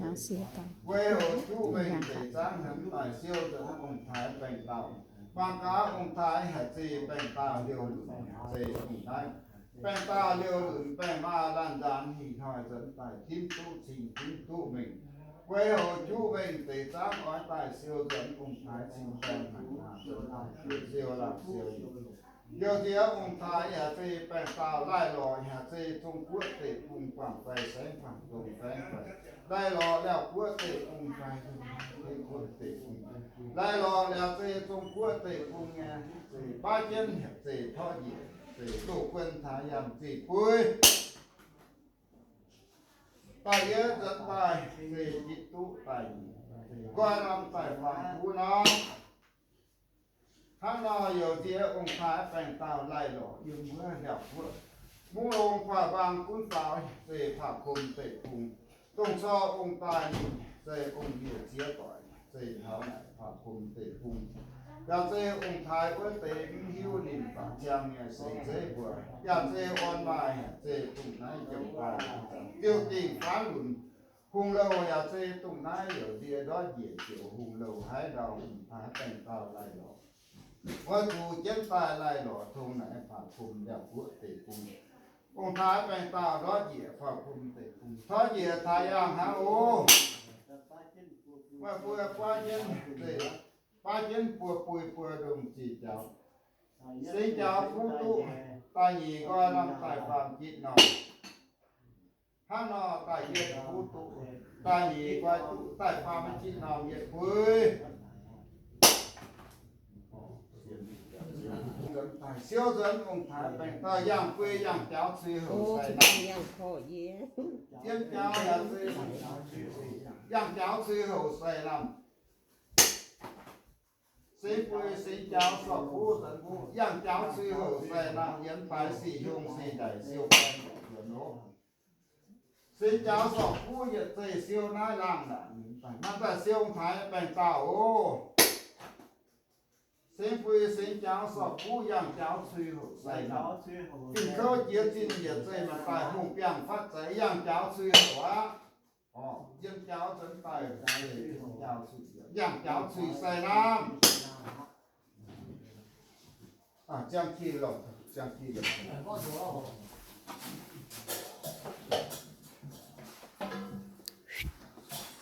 hnyangx siex dauh. Weic hoc juqv mengh deix zaangv hnyangx daaih siou nzuonx ong-taaix baengh dauh. Mangc gaax ong-taaix haic zeiz baengh dauh liouh lunc zeiz ong-taaix. Baengh dauh liouh lunc baengh maaih laanh nzaanx hih hnoi nzuonx daaih timv duqv cing timv duqv mengh. Guei houc juqv wengh deix zaangv oix daaih siou nzuonx ong-taaix cing-baengh haic, siou lamh siou nyiec. Youh nziex ong-taaix yaac zeiz baengc dauh laih lorqc, yaac zeiz Zong-Guoqv deic-bung guangc fai saengv fangx dongh faengv fai, laih lorqc Laauv-Guoqv deic-bung fai, Taiv-Guoqv deic-bung, laih lorqc yaac zeiz Zong-Guoqv deic-bung nyei, zeiz baav jienv, zeiz torqv njiec, zeiz doh guon taaix yangh zinh buiv. Daaih yie nzuonx daaih zeiz Giduqv daaih nyiec, nqoi norm daaih faam kuv nor. Hnangv nor youh nziex ong-taaix baengc dauh laih lorqc yiem wuov Laauv-Guoqv. Mungv Longx Guaax Mbaang gunv faaux zeiz Paa Kum deic-bung. Dongh Cor Ong Daaih ninh zeiz ong-mienh ziex doic, zeiz taux naaic Paa Kum deic-bung. Yaac zeiz ong-taaix wuov deix mv hiuv ninh baac ziangh nyei seix zeiv mbuo. Yaac zeiz orn maaih, zeiz dongh naaiv jiem-baaih diuh dingh faanv lunx. Hungh louh yaac zeiz dongh naaiv youh nziex ndortv njiec joux hungh louh haaix ndau ong-taaix baengc dauh laih lorqc. Oix zuqc jienv daaih laih lorqc tong naaic Paa Kum Laauv-Guoqv deic-bung. Ong-taaix baengc dauh ndortv njiec Paa Kum deic-bung, tov njiec taaix yangh hnangv oc. Maaih buo baav jienv, baav jienv buo buix buo ndongh zinh jaux. Singx jaux fuqv duqv da'nyeic nqoi norm daaih faam jitv norm. Hnangv nor da'yietv fuqv duqv da'nyeic nqoi duqv daaih faam jitv norm yietc buix. Siou nzuonx ong-taaix baengc dauh yangh buix yangh jaux cui houc sai lamh. Yiem jaux yaac cui, yangh jaux cui houc sai lamh. Singx buix singx jaux sorc buv nzuonx buv, yangh jaux cui houc sai lamh. Yiem daaih sic hiong sic ndaic siou baeng nzuonx oc. Singx jaux sorc buv yietc zeih siou naaiv laangh naaic, maaih daaih siou ong-taaix baengc dauh oc. Singx buix singx jaux sorc buv yangh jaux cui houc sai lamh. Zinh kouv jiex zinh yietc zeih maaih daaih hungh biangh fatv zeiz yangh jaux cui houc aqv. Yiem jaux nzuonx daaih, yangh jaux cui sai lamh. Ziangh jih lorqc, ziangh jih lorqc.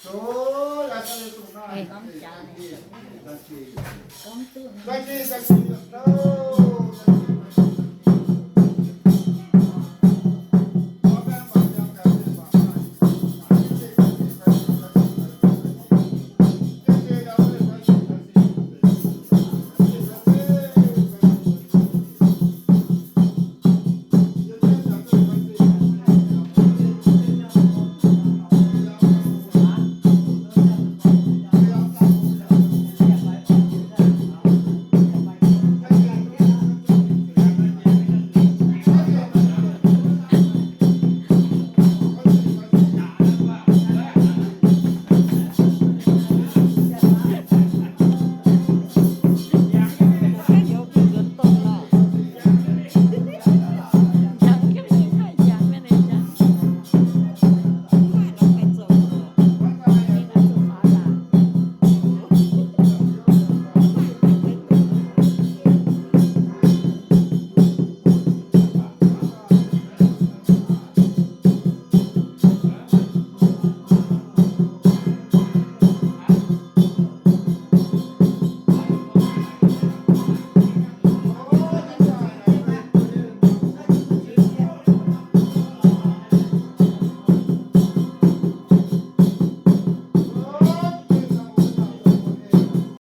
Zoux, laaix daaih dongh naaiv. Ziangh jih, ziangh jih, ziangh jih lorqc.